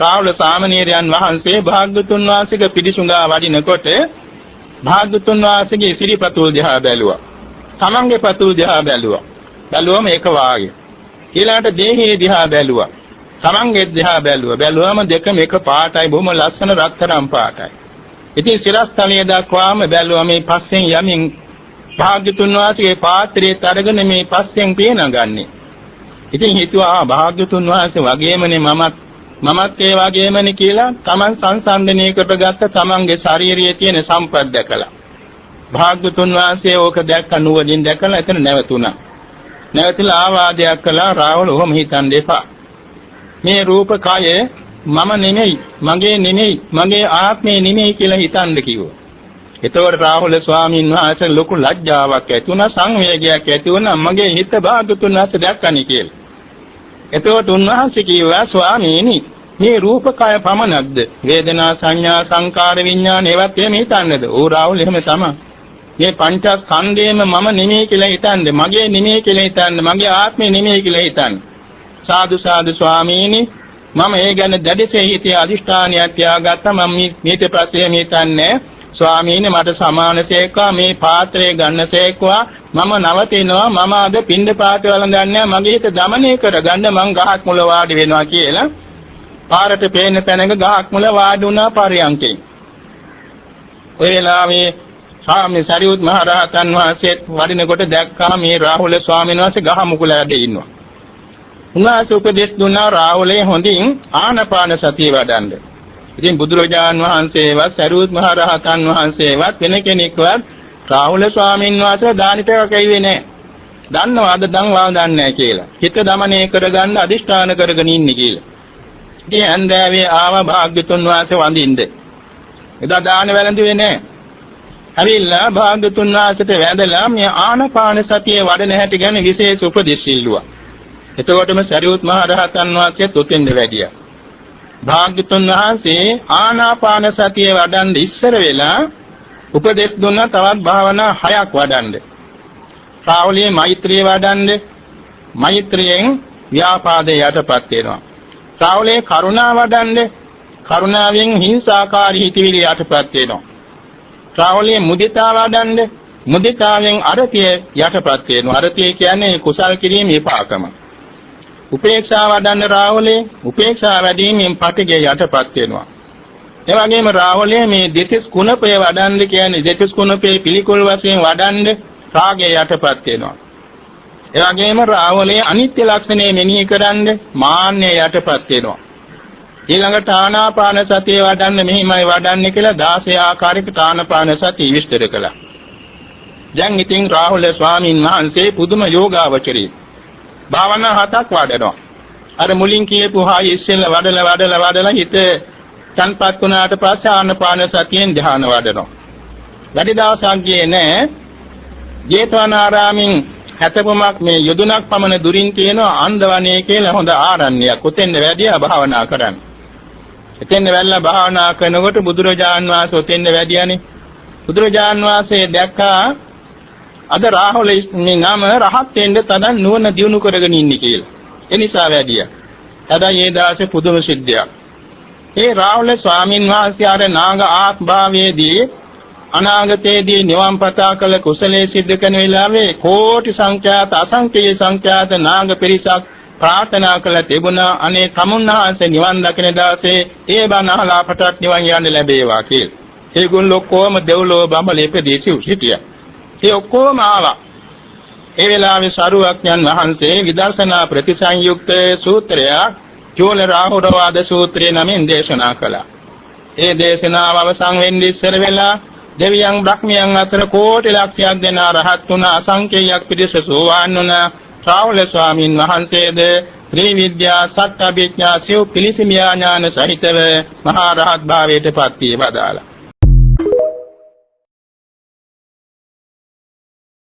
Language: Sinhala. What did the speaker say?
රාහුල සාමණේරයන් වහන්සේ භාග්‍යතුන් වහන්සේගේ පිළිසුඟා වඩිනකොට භාග්‍යතුන් වහන්සේගේ සිරිපතුල් දිහා බැලුවා. තමන්ගේ පතුල් දිහා බැලුවා. බැලුවම එක වාගේ. ඊළඟට දේහයේ දිහා බැලුවා. තමන්ගේ දිහා බැලුවා. බැලුවම දෙකම එක පාටයි, බොහොම ලස්සන රත්තරන් පාටයි. ඉතින් සිරස්තලයේ දක්වාම බැලුවා. මේ පස්සෙන් යමින් භාග්‍යතුන් වහන්සේගේ පාත්‍රයත් අරගෙන මේ පස්සෙන් පියනගන්නේ. ඉතින් හිතුවා භාග්‍යතුන් වහන්සේ වගේමනේ මමත් ඒ වගේමනේ කියලා තමන් සංසන්දනය කරගත්ත තමන්ගේ ශාරීරියේ තියෙන සම්පත් දැකලා භාග්‍යතුන් වහන්සේ ඕක දැක්ක, නුවණින් දැකලා එතන නැවතුණා. නැවතිලා ආවාදයක් කළා, රාහුල ඔහොම හිතන්න එපා. මේ රූප කය මම නෙමෙයි, මගේ නෙමෙයි, මගේ ආත්මේ නෙමෙයි කියලා හිතන්න කිව්වා. එතකොට රාහුල ස්වාමීන් වහන්සේ ලොකු ලැජ්ජාවක් ඇති වුණා, සංවේගයක් ඇති වුණා, මගේ හිත භාග්‍යතුන් වහන්සේ දැක්කනේ කියලා. එතකොට උන්වහන්සේ කිව්වා, ස්වාමීනි මේ රූප කය පමණක්ද? වේදනා සංඥා සංකාර විඥාන ඒවත් එහෙම හිතන්නේද? ඕ රාහුල එහෙම තමයි. මේ පංචස්කන්ධයම මම නෙමෙයි කියලා හිතන්නේ, මගේ නෙමෙයි කියලා හිතන්නේ, මගේ ආත්මේ නෙමෙයි කියලා හිතන්නේ. සාදු සාදු ස්වාමීනි, මම ඒ ගැන දැඩිසේ හිතේ අදිෂ්ඨානයක් තියාගත්තා. මම ඊට පස්සේ එහෙම හිතන්නේ ස්වාමීනි, මට සමානසේක්වා, මේ පාත්‍රය ගන්නසේක්වා, මම නවතිනවා, මම අද පින්ඩපාත වළඳන්නේ, මගේ හිත දමනය කරගන්න මං ගහක් මුල වාඩි වෙනවා කියලා පාරට පේන තැනක ගහක් මුල වාඩි වුණා පරියන්කෙන්. ඔය වෙලාවේ ස්වාමී සරියුත් මහ රහතන් වහන්සේ වඩිනකොට දැක්කා මේ රාහුල ස්වාමීන් වහන්සේ ගහ මුකුල ඇද ඉන්නවා. උන්වහන්සේ උපදෙස් දුන්නා රාහුලේ හොඳින් ආනපාන සතිය වඩන්න. ඉතින් බුදුරජාන් වහන්සේවත් සරියුත් මහ රහතන් වහන්සේවත් වෙන කෙනෙක්වත් රාහුල ස්වාමීන් වහන්සේ දාන ටිකක් ඇවිවේ නෑ. දන්නවද දන් වළඳන්නේ නෑ කියලා. හිත දමනය කරගන්න අදිෂ්ඨාන කරගෙන ඉන්නේ කියලා. ඉතින් හන්දෑවේ ආව භාග්‍යතුන් වහන්සේ වඳින්න. එදා දාන වැළඳුවේ නෑ. ඇවිල්ලා භාග්‍යතුන් වහන්සේට වැඳලා මේ ආනපාන සතිය වඩන හැටි ගැන විශේෂ උපදෙස් ඉල්ලුවා. එතකොටම සරියුත් මහ රහතන් වහන්සේ තුතින්ද වැඩියා. භාග්‍යතුන් වහන්සේ ආනාපාන සතිය වඩන්න ඉස්සර වෙලා උපදෙස් දුන්නා තවත් භාවනා 6ක් වඩන්න. රාහුලියේ මෛත්‍රිය වඩන්න, මෛත්‍රියෙන් ව්‍යාපාදේ යටපත් වෙනවා. රාහුලයේ කරුණා වඩන්න, කරුණාවෙන් හිංසාකාරී හිතවිලි යටපත් වෙනවා. රාහුලයේ මුදිතා වඩන්න, මුදිතාවෙන් අරතිය යටපත් වෙනවා. අරතිය කියන්නේ කුසල් කිරීම විපාකම. උපේක්ෂා වඩන්න රාහුලයේ උපේක්ෂා වැඩිමින් පටිඝය යටපත් වෙනවා. ඒ වගේම රාහුලයේ මේ දෙතිස් කුණපය වඩන්න කියන්නේ දෙතිස් කුණපේ පිළිකුල් වශයෙන් වඩන්න රාගය යටපත් වෙනවා. ඒ වගේම රාහුලයේ අනිත්‍ය ලක්ෂණය මෙනෙහි කරන්න මාන්නය යටපත් වෙනවා. ඊළඟට ආනාපාන සතිය වඩන්න මෙහිමයි වඩන්නේ කියලා 16 ආකාරයක ආනාපාන සතිය විස්තර කළා. දැන් ඉතින් රාහුල ස්වාමීන් වහන්සේ පුදුම යෝගාවචරී භාවනා 7ක් වඩනවා. අර මුලින් කියපු හායි ඉස්සෙල්ලා වඩලා වඩලා වඩලා හිත තන්පත් වුණාට පස්සේ ආනාපාන සතියෙන් ධ්‍යාන වඩනවා. වැඩි දවසක් ගියේ නෑ. ජේතවනාරාමින් 70ක් මේ යොදුනක් පමණ දුරින් තියෙන අන්දවනේ කියලා හොඳ ආරණ්‍යයක්. උතෙන්ද වැඩියා භාවනා කරන්න. එතෙන්ද වැල්ලා භාවනා කරනකොට බුදුරජාන් වහන්සේ උතෙන්ද වැඩියානේ. බුදුරජාන් වහන්සේ දැක්කා අද රාහුල මේ නම රහත් වෙන්න තරම් නුවණ දියුණු කරගෙන ඉන්නේ කියලා. ඒ නිසා වැඩියා. හැබැයි ඒ දාසේ පුදුම සිද්ධියක්. ඒ රාහුල ස්වාමින් වහන්සේ අර නාග ආත්භාවයේදී අනාගතයේදී නිවන් පතා කළ කුසලයේ සිද්ධ කරන වෙලාවේ කෝටි සංඛ්‍යාත අසංඛේය සංඛ්‍යාත නාග පිරිසක් ප්‍රාර්ථනා කළ තිබුණා, අනේ තමුන්වහන්සේ නිවන් දකින දවසේ ඒ බණ අහලා අපටත් නිවන් යන්න ලැබේවා කියලා. ඒගොල්ලෝ ඔක්කොම දෙව්ලොව බඹලේ ඉපදී සිටියා. ඒ ඔක්කොම ආවා. ඒ වෙලාවේ සරුවක්ඥන් වහන්සේ විදර්ශනා ප්‍රතිසංයුක්ත සූත්‍රයක් චෝල රාහුල වාද සූත්‍රය නමින් දේශනා කළා. ඒ දේශනාව අවසන් වෙන්නේ ඉස්සර වෙලා දෙවියන් බ්‍රහ්මයන් අතර කෝටි ලක්ෂයක් දෙනා රහත් වුණා, අසංඛේයයක් පිරිස සෝවාන් වුණා. රාහුල ස්වාමීන් වහන්සේද ත්‍රිවිද්‍යා සත්‍යවිඥා සිව් පිළිසිමියා ඥාන සහිතව මහා රහත් භාවයට පත් වී වදාළා.